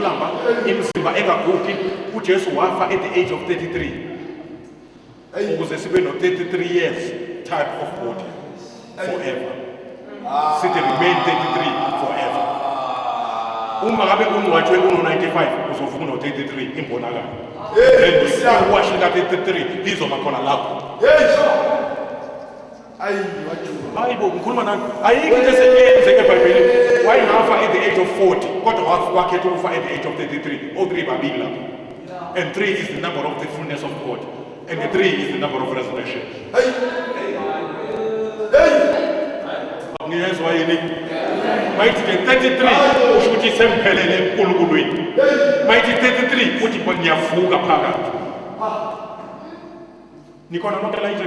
Lamba imizimba engagugi. UJesu wafa at the age of 33 ukuze sibe no 33 years type of body forever. Sithi remain 33 forever. Uma ngabe ungcwatshwe uno 95, uzovuka uno 33 imbonakalo. Then iwashi lika 33 lizoba khona lapho. Ayi, wajula. Hayi bo, ngikhuluma nani? Ayikho into eseyenzeke eBhayibhelini. Wayengafa at the age of 40, kodwa wakhetha ukufa at the age of 33. O3 babili lapho. And 3 is the number of the fullness of God. And the 3 is the number of resurrection. Hey. Hey. Ngiyezwa yini? Mayithi ke 33, usho ukuthi sengiphelele eNkulunkuluweni. Mayithi 33, uthi ngiyavuka phakathi. Nikhona nonke la nje?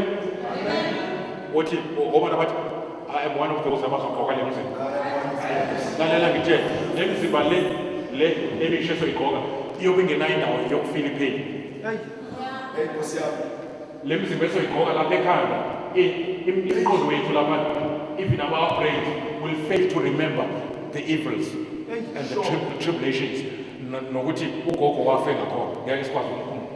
Uthi obana bathi, "I am one of those abazogqoka le mzimba." Lalela ngitshele, le mzimba le emisha esoyigqoka iyobe ingenayo indawo yokufila ipain. Hey. Hey, Nkosi yami. Le mzimba esoyigqoka lapha ekhanda, imiqondo yethu lapha, even our brains will fail to remember the evils and the tribulations. Nokuthi ugogo wafe ngakhona, ngeke sikwazi ukukhumbula.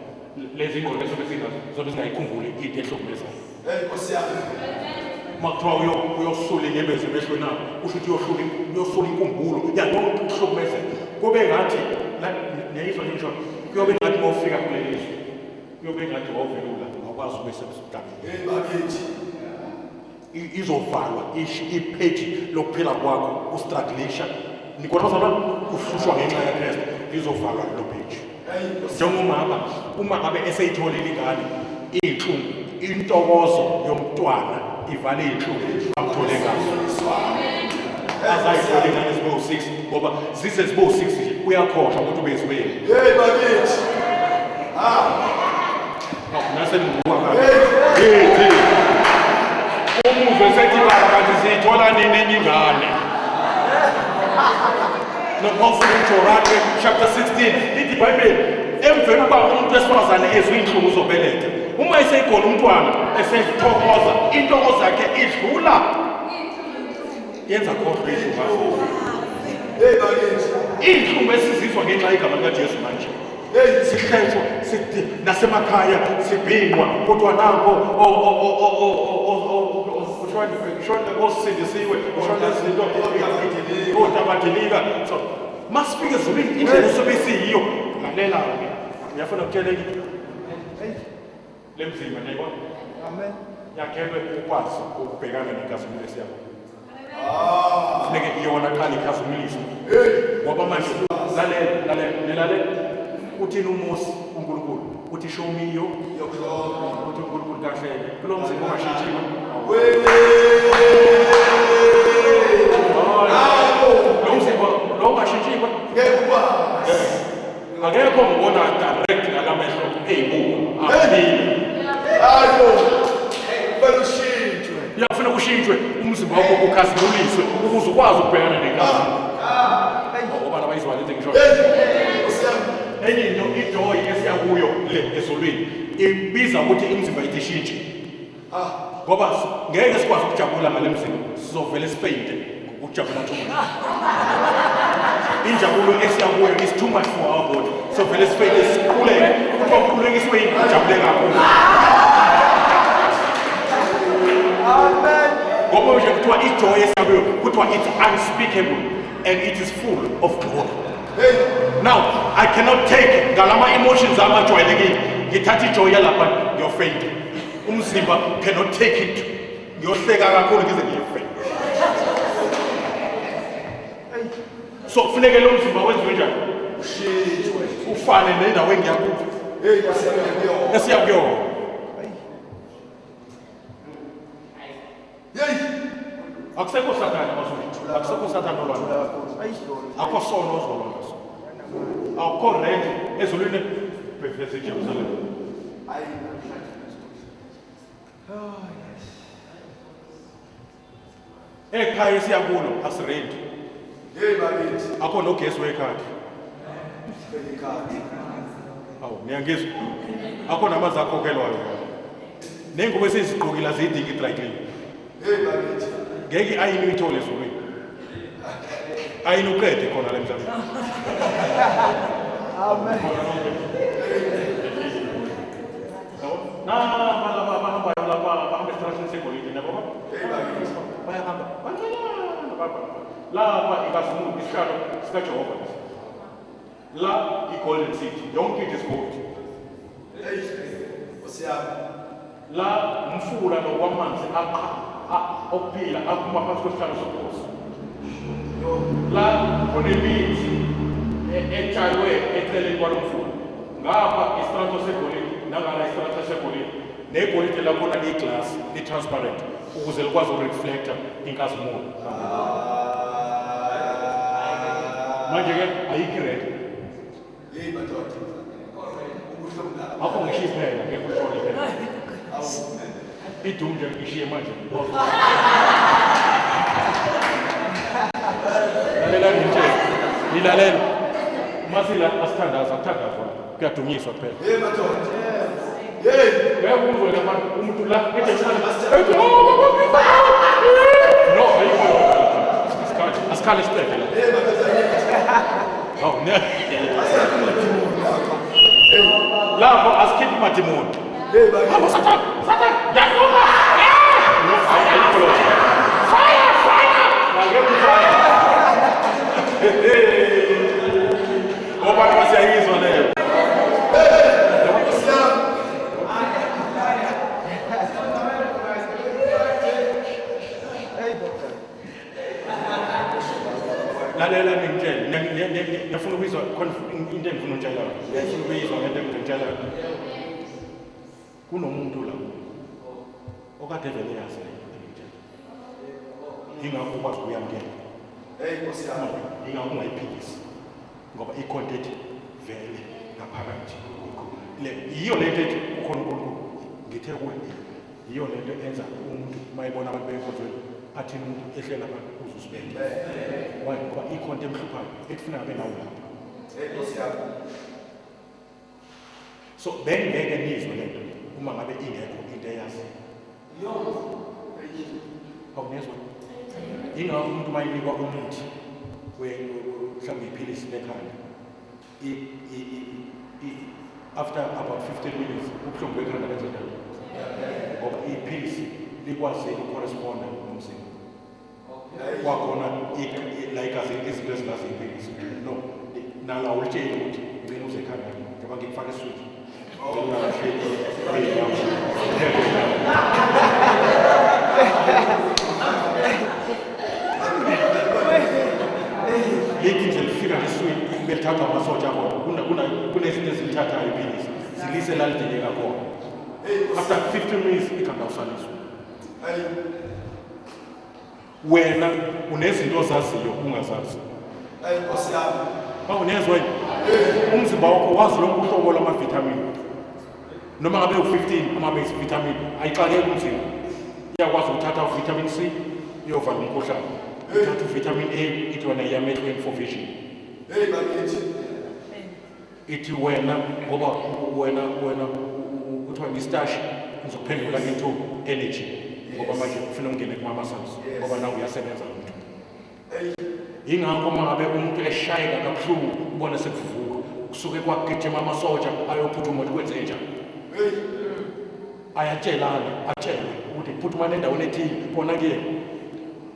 Lezi ngqondo esobe sinazo zobe singayikhumbuli into ehlukumezayo. Hey, Nkosi yami. Uma kuthiwa uyosula inyembezi emehlweni akho, kusho ukuthi uyosula inkumbulo yalonke ukuhlukumezeka. Kube ngathi niyayizwa nje ngisho, kuyobe ngathi uma ufika kuleli lizwe, kuyobe ngathi wawuvelula, awukwazi ukuba semdabeni. Hey, bakithi. Izovalwa ipheji lokuphila kwakho, ustrugglisha. Nikhona bazalwane, uhlushwa ngenxa yaKristu, lizovalwa lelo pheji. Njengomama, uma ngabe eseyitholile ingane, iy'nhlungu, intokozo yomntwana ivale iy'nhlungu amthole ngazo. Azayithola ingane zibe u-6, ngoba zize zibe u-6 nje, uyakhohlwa ukuthi ubezibeni. Hey, bakithi. Ah. Nase ngibuka kabi. Hey, umuzwe sethi baba, kanti siyithola nini enye ingane? Nokufika uJorake chapter 16, lithi iBhayibheli, emveni uba umuntu wesifazane ezwe inhlungu uzobeletha, uma eseyigona umntwana esethokoza, intokozo yakhe idlula yenza khohlwe inhlungu. Hey, bakithi. Iy'nhlungu esizizwa ngenxa yegama likaJesu manje. Hey. Sihletshwa, sithi nasemakhaya sibhinqwa, kodwa nanko osindisiwe ushona izinto otabadilika. So masifike ezulwini, indlela esobe isiyiyo, lalela-ke, ngiyafuna kutshela enye le mzimba, niyayibona? Amen. Yakhelwe ukwazi ukubhekana nenkazimulo esiyabo. Funeke iyona qala ikhazimuliswe, ngoba manje lalela, lalela, nilalela. Uthini uMosi? UNkulunkulu uthi, "Show me your." Uthi uNkulunkulu, "Kahle, kulo mzimba ongashintshiwe." Lo mzimba lo ungashintshiwe. Ngeke ukwazi. Akekho ngibona direct ngalamehlo eyibuko aphile. Hayibo. Kumele ushintshwe. Uyafuna kushintshwe umzimba wakho, ukhazimuliswe ukuze ukwazi ukubhekana nenkazimulo. Ngoba abayizwa lento ngisho. Hey, Nkosi yami. Enye into, ijoy esiya kuyo le ezulwini ibiza ukuthi imizimba yethu ishintshe, ngoba ngeke sikwazi ukujabula ngale mzimba, sizovele sifeyinte ngokujabula too much. Injabulo esiya kuyo is too much for our body, sovele sifeyinte, siquleke. Kuthiwa uqulekiswe yini? Ujabule kakhulu. Amen. Ngoba nje kuthiwa ijoy esiya kuyo, kuthiwa it's unspeakable and it is full of glory. Hey. Now I cannot take ngalama emotions ami ajwayelekile, ngithatha ijoy yalapha, ngiyofeyinta. Umzimba cannot take it, ngiyohleka kakhulu ngize ngife. So kufuneke lo mzimba wenziwe njani? Ushintshwe. Ufane nendawo engiya kuyo. Hey, Nkosi yami, kuyona. Esiya kuyona. Hey. Akusekho sathane mazulu, akusekho sathane olwana, akho sono ozolwa naso, akukho rent ezulwini bheveze eJerusalem. Hayi. Oh, yes. Ekhaya esiya kulo asirenti. Hey, bakithi. Akho nogesi wekhadi. Ikhadi. Awu, ngiyangizwa? Akho namanzi akhokhelwayo, ney'ngubo esizigqokile aziyidingi i-dry clean. Hey, bakithi. Ngeke i-ayini uyithole ezulwini. Ayinuqede khona la emhlabeni. Amen. Na laba abahambayo laba abahamba esitratini segolide nabo bayahamba bancanyana baba. Lapha inkazimulo isihlalo sikaJehova lesi. La i-golden city, yonke into is gold. La umfula lo wamanzi okuphila aphuma phansi kwesihlalo sobukhosi. La kunemithi etshalwe eceleni kwalo mfula. Ngapha isitrato segolide, nangala isitrato segolide. Negolide lakhona liyiglass, li-transparent, ukuze likwazi ukureflecta inkazimulo. Manje-ke ayikho i-red. Akho ngishiye phela, ngeke ushone phela. Idumu nje ngishiye manje. Lalela ngitshele. Nilalela. Masila asithandaza, akuthandazwa. Kuyadunyiswa kuphela. Hey madoda. Hey. Ngeke uzwe lapha umuntu la ethi no, ayikho. Asikhale, asikhale siqede la. Hey madoda. Hawu, ne. Lapho asikhiphi madimoni. Hey bakithi. Hamba Satan, Satan, yakuba. No, ayikho lo. Fire, fire. Ngeke fire. Ngoba siyayizwa leyo. Lalela ngitshele, ngiyafuna ukuyizwa into engifuna ukutshela yona. Ngifuna ukuyizwa ngento engifuna ukutshela yona. Kunomuntu la okade vele yazi le nto engitshela. Ingakho ukwazi ukuyamukela. Hey Nkosi yami. Ingakho ungayiphikisi. Ngoba i-content vele ngaphakathi. Le yiyo le nto ethi ukhona uNkulunkulu. Ngithe kuwe yiyo le nto enza umuntu mayebona abantu benkonzweni athi umuntu ehlela abantu uze usibeke. Why? Ngoba ikhona into emhluphayo ekufuna abe nawo lapha. Hey Nkosi yami. So bengeke nizwe le nto uma ngabe ingekho into eyazi. Awunezwa? Ingakho umuntu mayinikwa umuthi mhlawumbe iphilisi lekhanda after about 15 minutes ubuhlungu bekhanda benza njani? Ngoba iphilisi likwazile ukucorresponda nomzimba. Kwakhona la igazi izinto ezingazi iphilisi. No, nalo awulitsheli ukuthi ngicela uze ekhanda njengoba ngikufake eswini. Lithi nje lifika eswini belithathwa amasotsha akhona. Kunezinto ezilithathayo iphilisi zilise la lidingeka khona. After 15 minutes ikhanda usaliswa. Wena unezinto ozaziyo ungazazi. Hey Nkosi yami. Bawunezwa yini? Umzimba wakho wazi lonke uhlobo lwamavithamini. Noma ngabe u-15 ama-base vitamin ayixakeki umzimba. Iyakwazi ukuthatha uvitamin C iyovala umkhuhlane. Ithatha uvitamin A ithi wena iya emehlweni for vision. Hey bakithi. Ithi wena ngoba wena wena kuthiwa i-starch ngizokuphendula into energy ngoba manje ufuna ungene kuma-muscles ngoba nawe uyasebenza lo muntu. Yingakho uma ngabe umuntu eshayeka kabuhlungu ubone sekuvuka kusuke kwagijima amasotsha ayophuthuma ukuthi kwenze njani. Ayatshelana atshelwe ukuthi phuthumani endaweni ethile kona kuyena.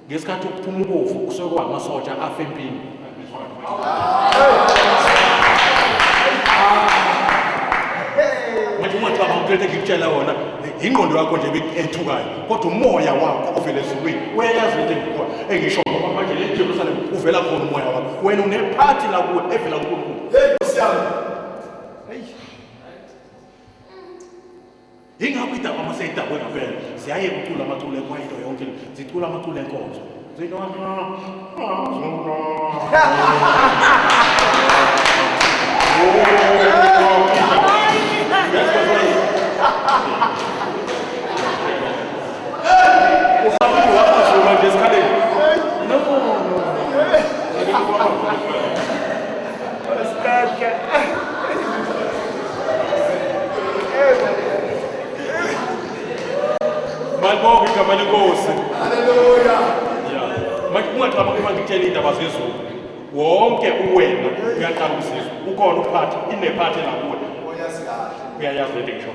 Ngesikhathi ukuphuma ubovu kusuke kwamasotsha afa empini. Manje ungacabanga ukuthi lento engikutshela yona ingqondo yakho nje ethukayo, kodwa umoya wakho ovela ezulwini uyayazi lento engikhona engisho ngoba manje le Jerusalem uvela khona umoya wakho. Wena unephathi la kuwe evela kuNkulunkulu. Hey Nkosi yami. Yingakho idaba uma seyidakwe ngempela ziyaye kucula amaculo ekwaito yonke zicula amaculo enkonzo. Zithi Usathi wafazula nje esikhaleni. No, no. Malibonge igama lenkosi. Hallelujah. Yeah. Manje ungacabanga uma ngikutshela indaba zezulu. Wonke uwena uyaqala ukuzizwa. Ukhona uphathi, inephathi la kuwe. Oyazi kahle. Uyayazi lento engisho.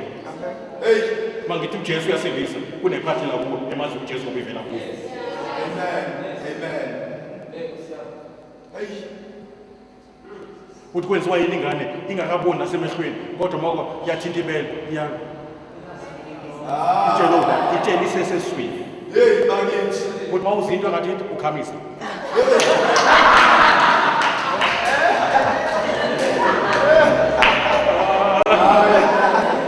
Hey. Mangithi uJesu uyasindisa, kunephathi la kuwe emazi uJesu ngoba ivela kuwe. Amen. Amen. Hey. Uthi kwenziwa yini ingane ingakaboni nasemehlweni kodwa moko yathinta ibele iya itshele uba itshele iseseswini. Hey bakithi. Uthi mawuza into engathi ithi ukhamisa.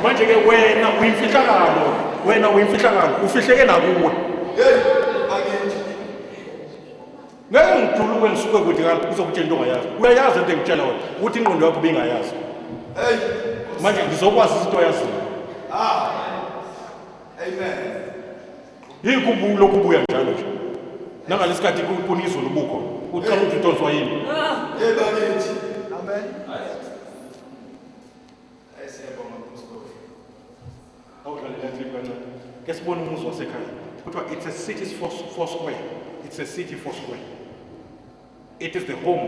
Manje ke wena uyimfihlakalo, wena uyimfihlakalo, ufihleke nakuwe. Hey bakithi. Ngeke ngijuluke ngisuke kude kala uzokutshela into ongayazi. Uyayazi into engitshela wena ukuthi ingqondo yakho ibingayazi. Hey. Manje ngizokwazi into oyaziyo. Ah. Amen. Yikho lokhu ubuya njalo nje. Nangalesikhathi kunizulu ubukho. Ucela ukuthi udonswa yini? Hey bakithi. Amen. Hey siyabonga Pastor. Awudlale la clip kancane. Ke sibone umuzi wasekhaya. Kuthiwa it's a city four square. It's a city four square. It is the home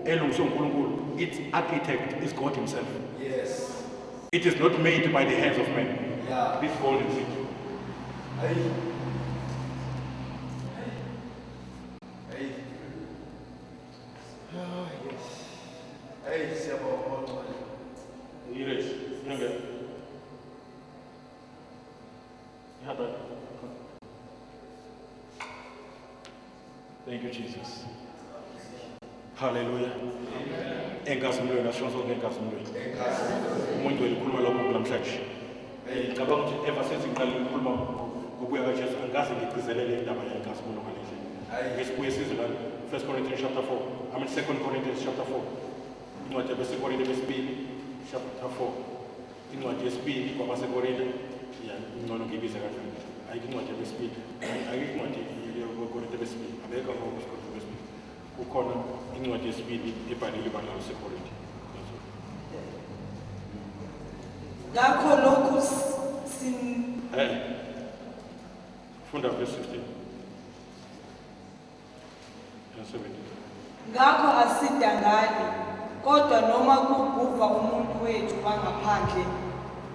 elungiswe uNkulunkulu. Its architect is God himself. Yes. It is not made by the hands of men. Yeah. This golden city. Hey. Hey. Oh yes. Hey siyabonga. Yes. Yenge. Ihaba. Thank you Jesus. Hallelujah. Enkazimulweni asho sonke enkazimulweni. Umuntu elikhuluma lokho namhlanje. Ngicabanga ukuthi ever since ngiqale ukukhuluma ngokubuya kaJesu angikaze ngigcizelele indaba yenkazimulo ngale ndlela. Ngesibuye sizwe la 1 Corinthians chapter 4. I mean 2 Corinthians chapter 4. Incwadi yabaseKorinte besibili chapter 4. Incwadi yesibili kwabaseKorinte ya ingcono ngiyibize kanjani. Ayikho incwadi yabesibili. Ayikho incwadi yabaseKorinte besibili. Abekho abaseKorinte besibili. Kukhona incwadi yesibili ebhalelwe ibandla laseKorinte. Ngakho lokhu sin Funda verse 16. And 17. Ngakho asidangali kodwa noma kubhuva umuntu wethu wangaphandle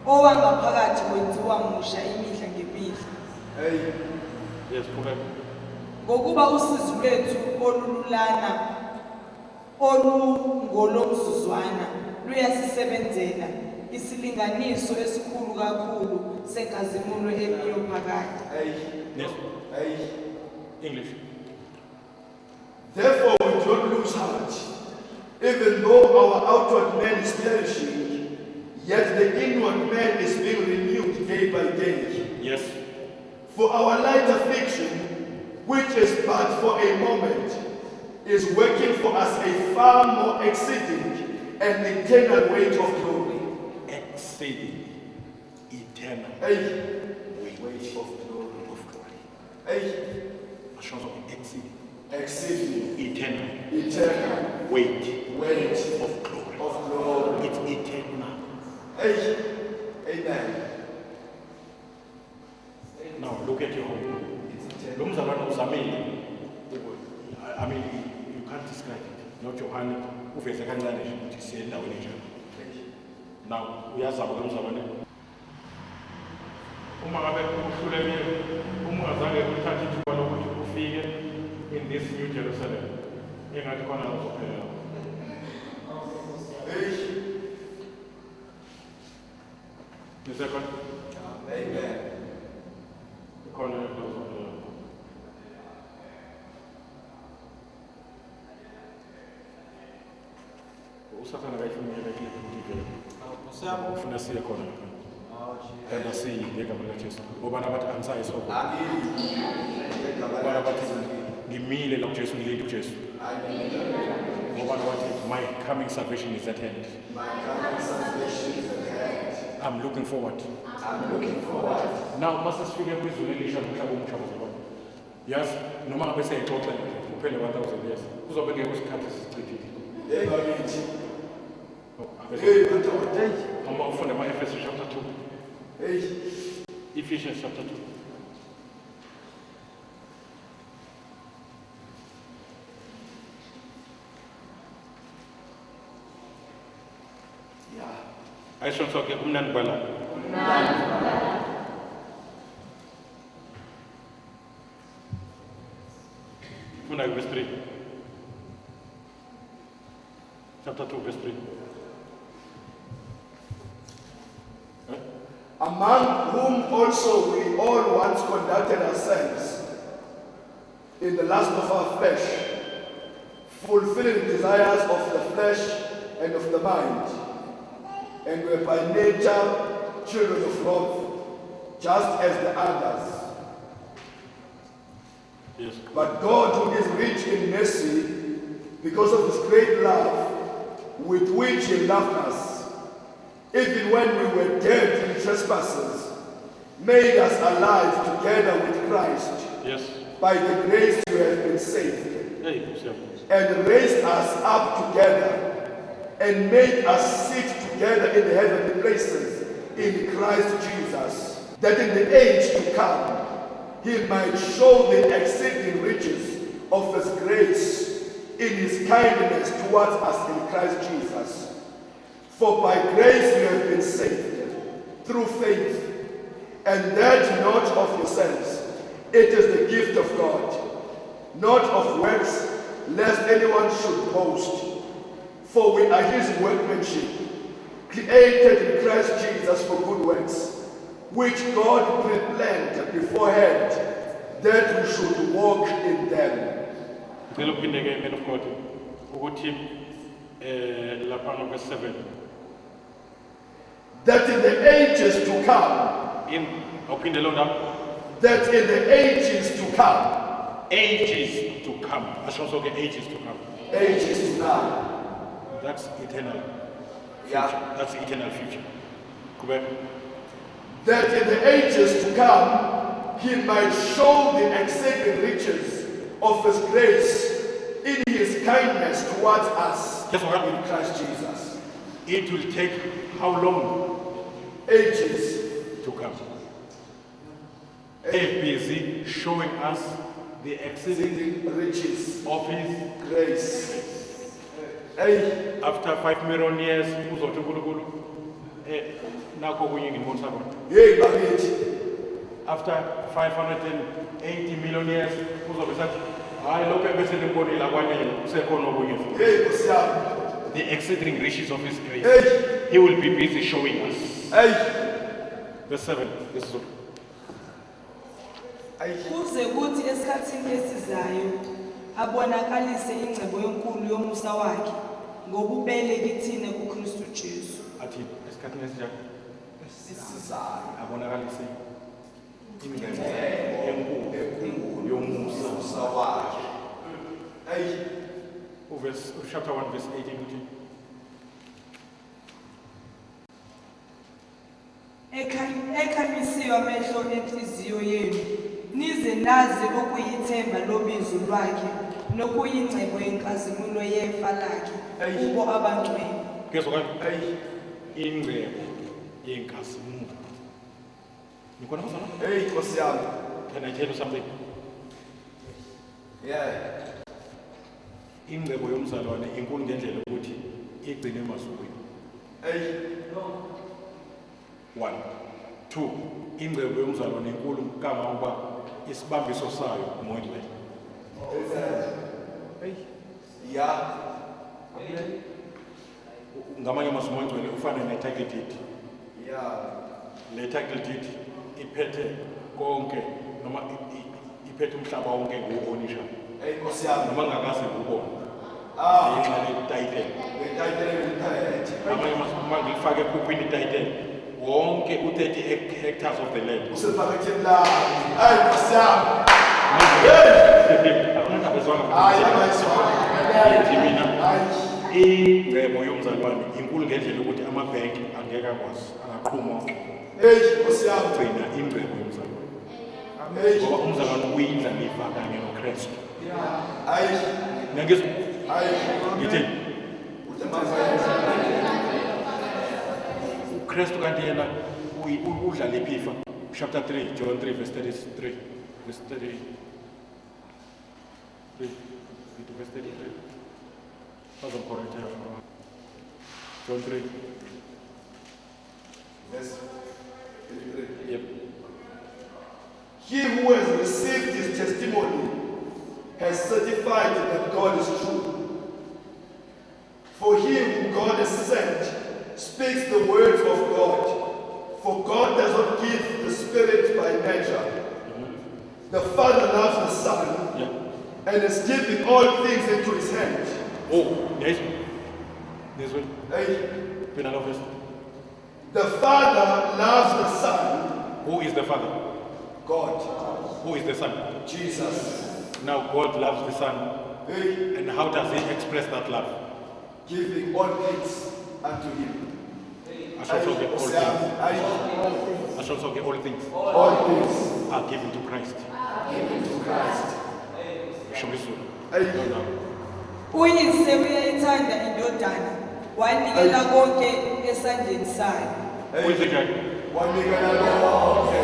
owangaphakathi wenziwa musha imihla ngemihla. Hey. Yes, correct. Ngokuba usizi lwethu olululana olungolomzuzwana luyasisebenzela isilinganiso esikhulu kakhulu senkazimulo emiyo phakade. Hey. Yes. Hey. English. Therefore we do not lose heart, even though our outward man is perishing, yet the inward man is being renewed day by day. Yes. For our light affliction, which is but for a moment, is working for us a far more exceeding and eternal weight of glory. Exceeding eternal Hey. weight Weight of glory. of glory. Hey. Asho sonke exceeding Exceeding eternal eternal weight weight of glory. of glory. It's eternal. Hey. Amen. Now look at your home. It's eternal. Lo mzalwane uzamile. I mean, you can't describe it. Not Johanne uveze kancane nje ukuthi siye endaweni enjalo. Now uyazama ke mzalwane. Uma ngabe uhlulekile, uma ungazange uthathe ithuba lokuthi ufike in this new Jerusalem, engathi khona uzophelela. Hey. Nisekhona? Amen. Ikhona into ozophelela. Usathane akayifuni uyeke ukuthi ivele. Ufuna siye khona lapha. Kanti asiyi ngegama likaJesu. Ngoba nabathi angisayi sokho. Ngoba bathi ngimile la kuJesu ngilinde uJesu. Ngoba bathi my coming salvation is at hand. My coming salvation is at hand. I'm looking forward. I'm looking forward. Now mase sifike kwizulu elisha nomhlaba omusha bazalwane. Yazi noma ngabe siyayixoxela nje kuphele 1000 years kuzobe ngekho isikhathi sisichithile. Hey bakithi. Oh, Hey madoda. Hey. Uma ufunda ama-Efesu chapter 2. Hey. Ephesians chapter 2. Yeah. Ayisho sonke kumnandi kwala. Funda verse 3. Chapter 2 verse 3. Among whom also we all once conducted ourselves in the lust of our flesh, fulfilling the desires of the flesh and of the mind, and were by nature children of wrath, just as the others. Yes. But God, who is rich in mercy, because of his great love with which he loved us, even when we were dead in trespasses, made us alive together with Christ. Yes. By the grace you have been saved, Hey, Nkosi yami. and raised us up together, and made us sit together in the heavenly places in Christ Jesus, that in the age to come he might show the exceeding riches of his grace in his kindness towards us in Christ Jesus. For by grace you have been saved through faith, and that not of yourselves. It is the gift of God, not of works, lest anyone should boast. For we are his workmanship, created in Christ Jesus for good works, which God preplanned beforehand that we should walk in them. Ngicela uphinde ke, man of God, ukuthi lapha no verse 7. That in the ages to come, In awuphinde lo ndawo. That in the ages to come, Ages to come. Asho sonke, ages to come. Ages to come. That's eternal. Yeah. That's eternal future. Qhubeka. That in the ages to come, he might show the exceeding riches of his grace in his kindness towards us Yes, what? in Christ Jesus. It will take how long? Ages. To come. He busy showing us the exceeding Exceeding riches of his grace. Hey. After 5 million years, uzothi uNkulunkulu nakho kunye nginibonisa khona. Hey, bakithi. After 580 million years, uzobe sathi hayi, lokho ebese nikubonile akwanele, kusekhona okunye futhi. Hey, Nkosi yami. The exceeding riches of his grace. Hey. He will be busy showing us. Hey. Verse 7. This is Hey. Kuze kuthi esikhathini esizayo abonakalise ingcebo enkulu yomusa wakhe ngobubele kithina kuKristu Jesu. Athi esikhathini esinjani? Esizayo. Abonakalise ingcebo enkulu yomusa Umusa wakhe. Hey. Uverse, chapter 1 verse 18 uthi Ekhanyisiwe amehlo enhliziyo yenu nize nazi okuyithemba lobizo lwakhe nokuyingcebo yenkazimulo yefa lakhe kubo abangcwele. Kuyezwakala? Hey. Ingcebo yenkazimulo. Nikhona, bazalwane? Hey, Nkosi yami. Can I tell you something? Yeah. Ingcebo yomzalwane inkulu ngendlela yokuthi igcine emazulwini. Hey. 1, 2, ingcebo yomzalwane inkulu kangangokuba isibambiso sayo uMoya oNgcwele. Yeah. Ngamanye amazwi, uMoya oNgcwele ufana ne-title deed. Le title deed iphethe konke, noma iphethe umhlaba wonke nguwonisha. Hey, Nkosi yami. Noma ngakaze ngubone. Ah. Ngenxa le title. Le title engiyiphethe. Ngamanye amazwi, uma ngilifake ekhukhwini i-title, wonke u-30 hectares of the land. Usephaketheni lami. Hey, Nkosi yami. Angabezwanga. Hayi, angayizwanga. Ngithi mina Hayi. Ingcebo yomzalwane inkulu ngendlela yokuthi amabhenki angeke akwazi, angaqhuma Hey, Nkosi yami. gcina ingcebo yomzalwane. Hey. Ngoba umzalwane uyindlalifa kanye noKristu. Hayi. Ngiyangizwa? Hayi. Ngithi Uthi manje. uKristu kanti yena udla liphi ifa? Chapter 3, John 3 verse 33, verse 33. Ngithi verse 33. Bazomcorrecta. John 3. Verse 33. Yep. He who has received his testimony has certified that God is true. For he whom God has sent speaks the words of God. For God does not give the Spirit by measure. The Father loves the Son and is giving all things into his hand. Oh, yes. This one. Hey, Phinda lo verse. the Father loves the Son, Who is the Father? God, Who is the Son? Jesus. Now God loves the Son. Hey, And how does he express that love? giving all things unto him. Asho sonke all things. Ayi, Asho sonke all things all things are given to Christ. to Christ. Sho isiZulu. Ayi. No, no. Uyise uyayithanda indodana, wanikela konke esandleni sayo. Kwenze njani? Wanikela konke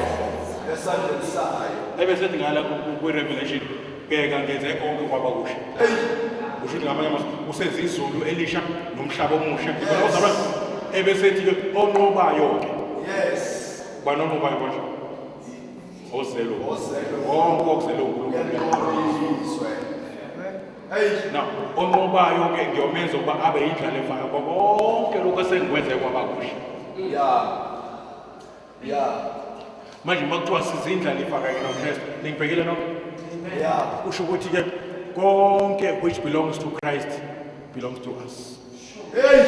esandleni sayo. Ebesethi ngala kwi-Revelation, bheka ngenze konke kwaba kusha. Eyi, Kusho ukuthi ngamanye amazwi usenza izulu elisha nomhlaba omusha. Bazalwane, ebesethi-ke onqobayo-ke. Yes. Ubani onqobayo manje? Ozelo. Ozelo. Konke okuzele uNkulunkulu. Uyalinqoba izwe. Eyi, Now, onqobayo-ke ngiyomenza ukuba abe yindlalifa yakho konke lokhu esengikwenze kwaba kusha. Yeah. Manje uma kuthiwa sizindlalifa kanye noKristu, ningibhekile no? Yeah. Kusho ukuthi-ke konke which belongs to Christ belongs to us. Hey,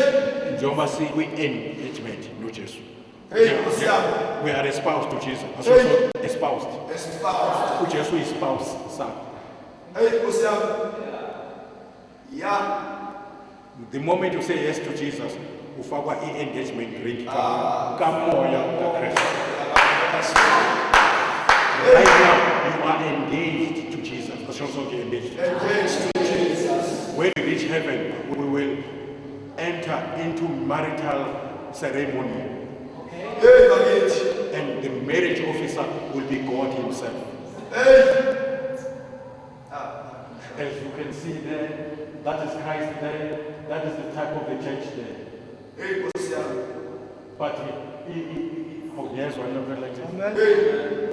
Njengoba sikwi-engagement noJesu. Hey, Nkosi yami. We are a spouse to Jesus. Hey. Espoused. Espoused. uJesu uyi-spouse sakho. Hey, Nkosi yami. Yeah. The moment you say yes to Jesus, ufakwa i-engagement ring kamoya kaKristu. Right now, you are engaged to Jesus. Asho sonke engaged. Engaged to Jesus. When we reach heaven, we will enter into marital ceremony. Hey, bakithi. And the marriage officer will be God himself. Hey. As you can see there, that is Christ there, that is the type of the church there. Hey, Nkosi yami. But oh, yes, one number like this. Hey.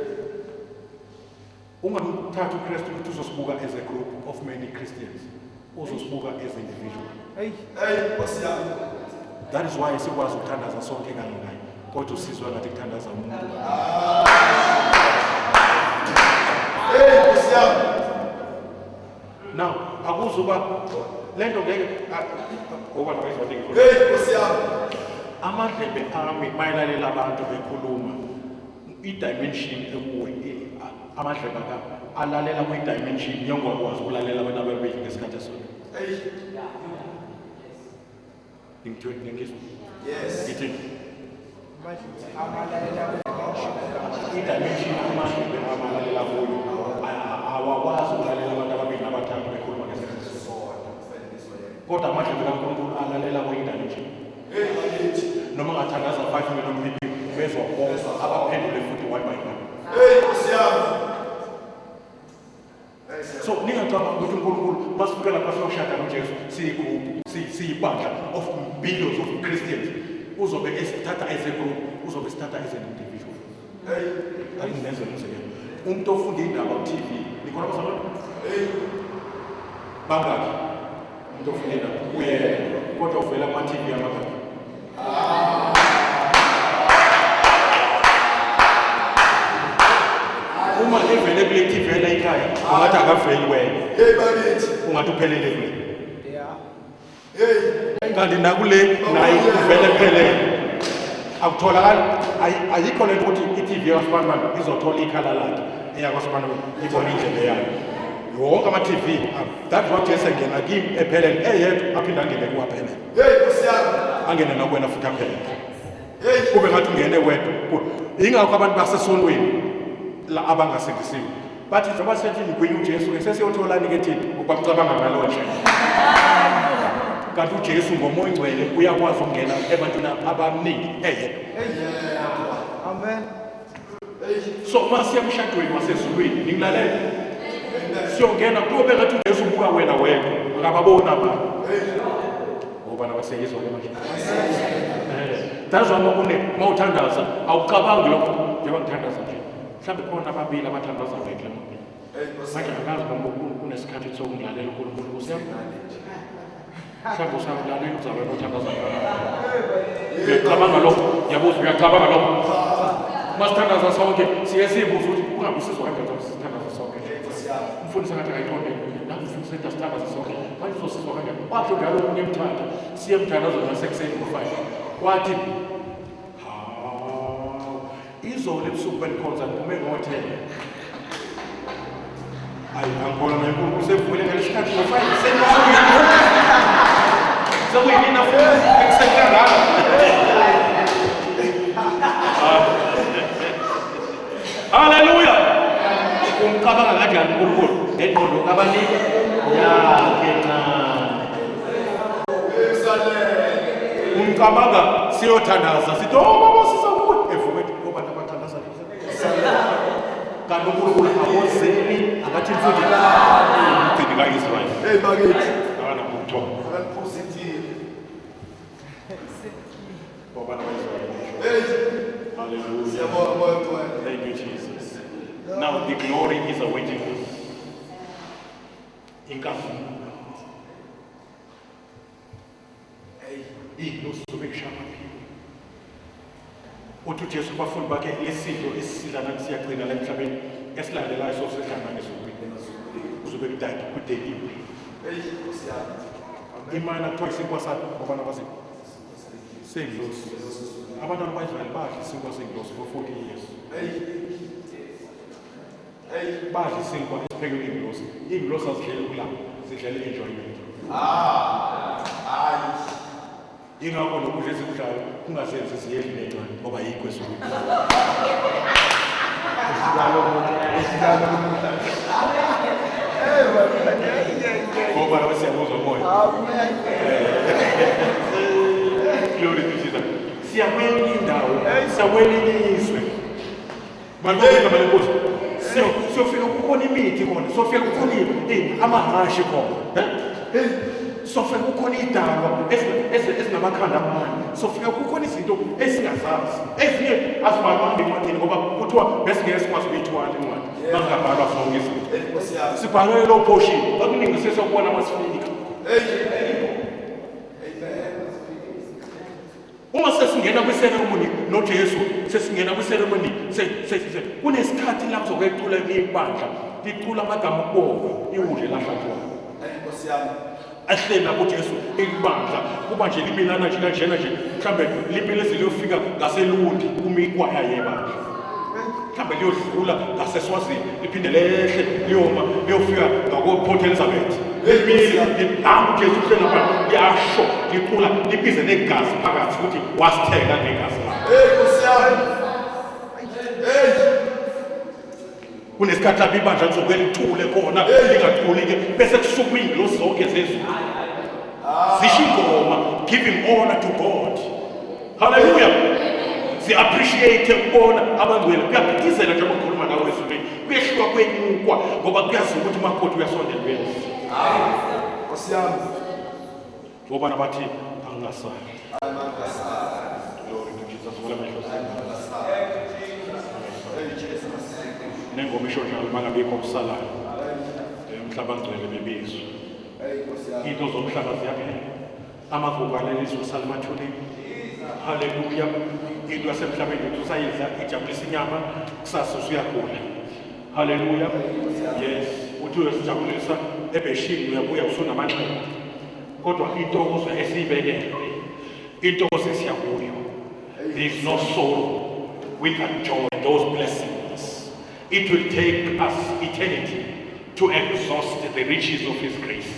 Ungamthatha uKristu ukuthi uzosibuka as a group of many Christians. Uzosibuka as individual. Hey, Nkosi yami. That is why sikwazi ukuthandaza sonke kanye naye. Kodwa usizwa ngathi kuthandaza umuntu. Hey, Nkosi yami. Now, akuzuba lento ngeke ngoba nokuzwa ngikhuluma. Hey, Nkosi yami. Amadlebe ami mayelalela abantu bekhuluma i-dimension ekuwe amadlebe aka alalela kwi-dimension yongakwazi ukulalela abantu ababili ngesikhathi esodwa. Hey. Ngithini ngizwa? Yes. Ngithini? I-dimension amadlebe amalalela kuyo awakwazi ukulalela abantu ababili nabathathu bekhuluma ngesikhathi esisodwa. Kodwa amadlebe kaNkulunkulu alalela kwenye-dimension. Hey, bakithi. Noma ngathandaza 5 million people bezwa bonke abaphendule futhi one by one. Hey, Nkosi yami. Hey, So ningacabanga ukuthi uNkulunkulu masifika lapha siyoshada noJesu siyigroup siyibandla of billions of Christians uzobe esithatha as a group, uzobe esithatha as an individual. Hey. Akungenze umzekelo. Umuntu ofunda indaba ku-TV, nikhona bazalwane? Hey. Bangaki? Umuntu ofunda indaba uyena, kodwa uvela kuma-TV amangaki? Uma evele kule TV la ekhaya, ungathi akaveli wena. Hey, bakithi. Ungathi uphelele kule. Hey. Kanti nakule naye uvele phelele. Akutholakali ayikho lento ukuthi i-TV yakwaSibanibani izothola ikhala lakhe, eyakwaSibanibani ibone indlebe yayo. Wonke ama-TV, that's what Jesu engena kimi ephelele, eyedwa aphinde angene kuwe aphelele. Hey, Nkosi yami. Angene nakuwena futhi aphelele. Hey. Kube ngathi ungene wedwa. Yingakho abantu basesontweni la abangasindisiwe bathi njengoba sethi ngigwinya uJesu ke sesiyotholani ke thina ukuba kucabanga ngalo ndlela. Kanti uJesu ngoMoya oNgcwele uyakwazi ukungena ebantwini abaningi eyedwa. Amen. So masiya emshadweni wasezulwini, ningilalele. Siyongena kuyobe ngathi uJesu ubuka wena wedwa, akababoni abantu. Obana baseyizwa ke manje. That's why uma uthandaza awucabangi lokho njengoba ngithandaza nje. Mhlawumbe khona ababili abathandaza ngekle manje. Manje angazi noma kunesikhathi sokungilalela uNkulunkulu usiyami. Mhlawumbe usangulalela uzabe nothandaza ngayo. Uyacabanga lokho, ngiyabuza uyacabanga lokho. Uma sithandaza sonke siye sibuze ukuthi ungabe usizwa kanjani sithandaza sonke. Umfundisi ngathi akayiqonde namfundisi ethi asithandaze sonke. Manje uzosizwa kanjani? Washo njalo omunye emthatha siye emthandazo nasekuseni ngo-5. Wathi hawu izolo ebusuku benikhonza ngiphume ngo-10. Ayi angikholwa naye uNkulunkulu sevumile ngalesikhathi ngo-5 sekuyinina futhi ekuseni kangaka. Haleluya! Umcabanga kanjani uNkulunkulu? Ngengqondo kabani? Yakhe ncane. Umcabanga siyothandaza sithi oh baba siza kuwe evuka ethi ngoba nabathandaza kanti uNkulunkulu akozeli akathi futhi umgcini ka-Israyeli. Hey bakithi. Akanamutho. Akaniphuza itiye. Ngoba nabaIsrayeli. Hey. Hallelujah. Siyabonga Moya Ngcwele. Thank you, Jesus. Now the glory is awaiting us. Inkazimulo. Iy'ngilosi zobe kushaya amaphiko. Uthi uJesu kubafundi bakhe lesidlo esisidla nathi siyagcina la emhlabeni esilandelayo sosidla ezulwini. Kuzobe kudeliwe. Hey Nkosi yami. Imana kuthiwa isinkwa sami ngoba nabazi seyingilosi. Abantwana ba-Israyeli badla isinkwa seyingilosi for 40 years. Hey. Hey. Badla isinkwa esiphekwe iy'ngilosi. Iy'ngilosi azidlele ukulamba, zidlele enjoyment. Ah. Hayi. Ingakho nokudla esikudlayo kungazenzi ziyedla nencane ngoba yikho ezulwini. Ngoba laba siyabuzwa moya. Glory to Jesus. Siya kwenye indawo, siya kwelinye izwe. Malibongwe igama lenkosi. Siyofika kukhona imithi khona, siyofika kukhona amahhashi khona. Sofika kukhona idalwa ezinamakhanda amane. Sofika kukhona izinto esingazazi. Ezinye azibhalwanga encwadini ngoba kuthiwa besingeke sikwazi ukuyithwala incwadi. Makungabhalwa zonke izinto. Hey Nkosi yami. Sibhalwe lo portion. Okuningi sesiyokubona masifika. Hey. Amen. Uma sesingena kwiseremoni noJesu, sesingena kwiseremoni kunesikhathi la kuzokwecula ibandla, licula amagama okubonga, iwundle lahlatshwayo. Hey Nkosi yami. Ahleli lapho uJesu ibandla kuba nje limilana nje kanjena nje mhlambe limile liyofika ngaseLundi kuma ikwaya yebandla. Mhlambe liyodlula ngaseSwazini liphinde lehle liyoma liyofika ngako Port Elizabeth. Limile nangu uJesu uhleli lapha liyasho licula libize negazi phakathi ukuthi wasithenga ngegazi lakhe. Hey Nkosi yami. Hey. Kunesikhathi lapho ibandla lizoke lithule khona lingaculi ke bese kusukuma iy'ngilosi zonke zezulu zisho ingoma giving honor to God. Hallelujah. Si-appreciate ukubona abangcwele kuyaphithizela njengoba ngikhuluma nawe ezulwini kuyehluka kwenyukwa ngoba kuyaziwa ukuthi umakoti uyasondela uyeza. Nkosi yami. Ngoba nabathi angingasali. Amangasali. Glory to Jesus. Vula amehlo. Hey Jesus. Nengoma isho njalo mangabikho okusalayo. Umhlaba ngcwele bebizwa. Hey Nkosi yami. Into zomhlaba ziyaphela. Amagugu alelizwe asala emathuneni. Haleluya. Into yasemhlabeni nje usayidla ijabulisa inyama kusasa usuyagula. Haleluya. Yes, uthi uyosijabulisa ebheshini uyabuya usunamanxeba. Kodwa intokozo esiyibekelwe, intokozo esiya kuyo. There is no sorrow. We can enjoy those blessings. It will take us eternity to exhaust the riches of his grace.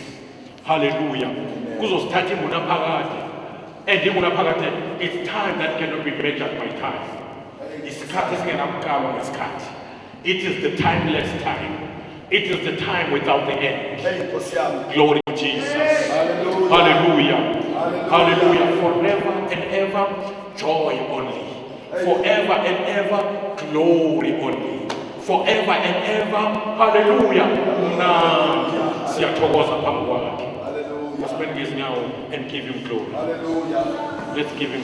Hallelujah. Kuzosithatha ingunaphakade. And ingunaphakade, it's time that cannot be measured by time. Isikhathi esingenakukalwa ngesikhathi. It is the timeless time. It is the time without the end. Hey Nkosi yami. Glory to Jesus. Hallelujah. Hallelujah. Hallelujah. Hallelujah. Forever and ever, joy only. Forever and ever, glory only. Forever and ever, hallelujah. Mnandi. Siyathokoza phambi kwakhe. Hallelujah. Hallelujah. Asibeni ngezinyawo and give him glory. Hallelujah. Let's give him